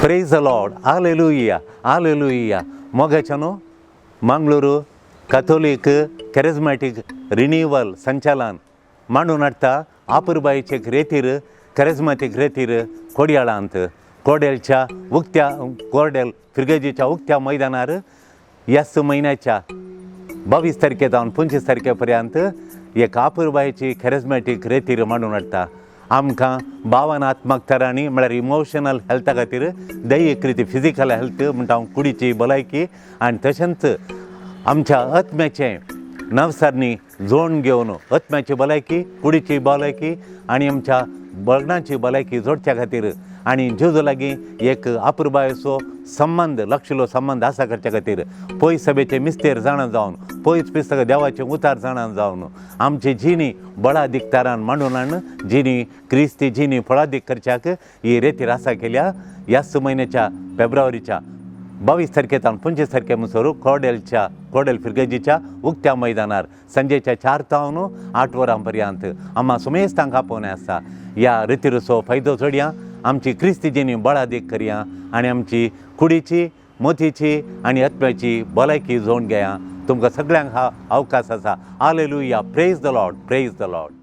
Praise the Lord, hallelujah, hallelujah. मोगाच्या न्हू, Mangaluru कथोलीक कॅरिज्मॅटीक renewal संचालन मांडून हाडटा आपुरबायेचे रेतीर, कॅरिज्मॅटीक रेतीर कोडयाळांत, कोडेलच्या उक्त्या, कोरडेल फिर्गजेच्या उक्त्या मैदानार ह्याच म्हयन्याच्या 22 तारखे जावन 25 तारखे पर्यंत एक आपुरबायेची कॅरिज्मॅटीक रेतीर मांडून हाडटा. आमकां भावनात्मक तरांनी, म्हळ्यार इमोशनल हेल्था खातीर, दैहीक रिती फिजिकल हेल्थ म्हणटा हांव, कुडीची भलायकी आनी तशेंच आमच्या आत्म्याचें नवसारणी जोड घेवन आत्म्याची भलायकी, कुडीची भलायकी आनी आमच्या बळगणाची भलायकी जोडच्या खातीर आनी जेजू लागीं एक आपुरबायेचो संबंद, लक्षिलो संबंद आसा करच्या खातीर, पयस सभेचे मिस्तेर जाणा जावन, पयस पुस्तक देवाचें उतार जाणा जावन, आमची जिणी बळादीक तारान मांडून हाडून जिणी क्रिस्ती जिणी फळादीक करच्याक ही रेतीर आसा केल्या. ह्याच म्हयन्याच्या फेब्रुवारीच्या 22 तारखे तावन 25 तारखे म्हणसर कोडेलच्या, कोडेल फिर्गजीच्या उक्त्या मैदानार संजेच्या 4 तावन 8 वरां पर्यंत आम्हा सुमेस्तांक आपोवणें आसा. ह्या रितीचो फायदो जोडया, आमची क्रिस्ती जिणी बळादीक करया आनी आमची कुडीची, मोतीची आनी आत्म्याची भलायकी जोडून घेया. तुमकां सगळ्यांक हा अवकाश आसा. Hallelujah, praise the Lord, praise the Lord.